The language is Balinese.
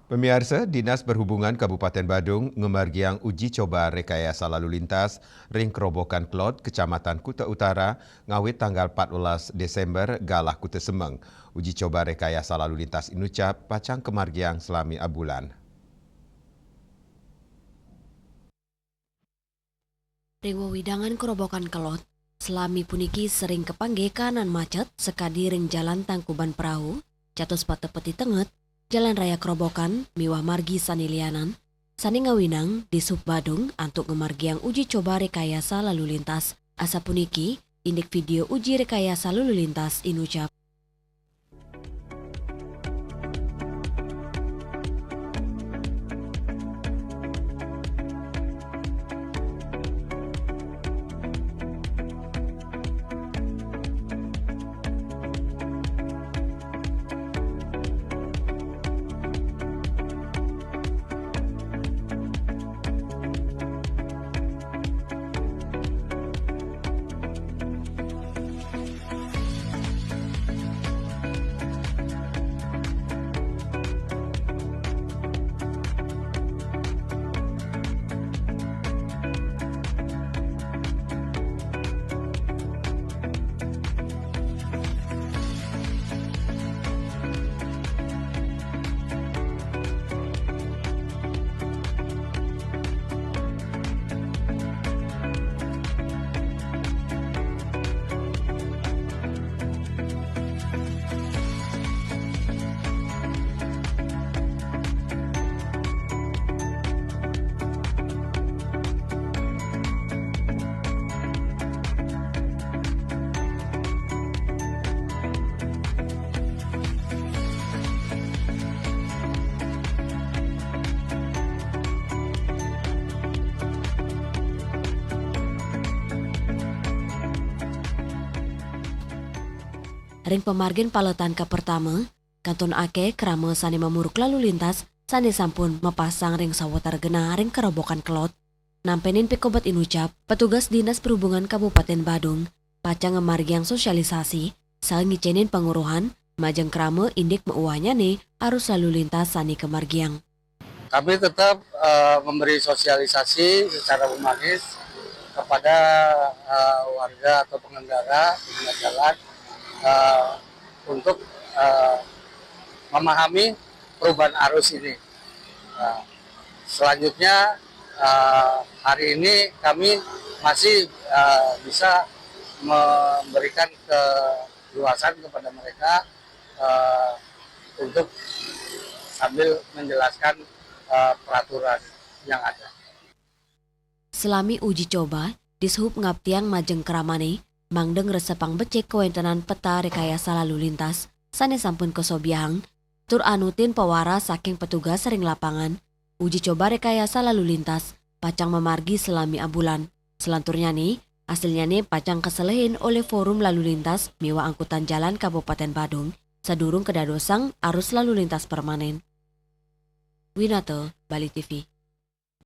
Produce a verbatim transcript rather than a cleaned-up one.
Pamiarsa, Dinas Perhubungan Kabupaten Badung ngamargiang uji coba rekayasa lalu lintas ring Kerobokan Kelod, Kecamatan Kuta Utara, ngawit tanggal empat belas Desember galah Kuta Semeng. Uji coba rekayasa lalu lintas inucap pacang kamargiang salami abulan. Ring wewidangan Kerobokan Kelod, salami puniki sering kapanggih kaanan macet sakadi ring Jalan Tangkuban Perahu, Catus Patepeti Tenget, Jalan Raya Kerobokan, miwah margi sane lianan, sane ngawinang Dishub Badung antuk ngamargiang uji coba rekayasa lalu lintas. Asapuniki indik video uji rekayasa lalu lintas inucap. Ring pamargin paletan kapertama, kantun akeh krama sane mamuruk lalu lintas sane sampun mapasang ring sawatara genah ring Kerobokan Kelod. Nampenin pikobet inucap, petugas Dinas Perhubungan Kabupaten Badung pacang ngamargiang sosialisasi saha ngicenin panguruhan majeng krama indik mauahnyane arus lalu lintas sane kamargiang. Kami tetap, eh, memberi sosialisasi secara humanis kepada, eh, warga atau pengendara, pengguna jalan, eh, untuk, eh, memahami perubahan arus ini. Nah, selanjutnya, eh, hari ini kami masih, eh, bisa memberikan keluasan kepada mereka, eh, untuk sambil menjelaskan, eh, peraturan yang ada. Salami uji coba, Dishub ngaptiang majeng kramane mangda ngresepang becik kawentenan peta rekayasa lalu lintas sane sampun kasobiahang, tur anutin pawaras saking petugas ring lapangan. Uji coba rekayasa lalu lintas pacang mamargi salami abulan. Salanturnyane, asilnyane pacang kaselehin olih Forum Lalu Lintas miwah Angkutan Jalan Kabupaten Badung sadurung kadadosang arus lalu lintas permanen. Winata, Bali T V.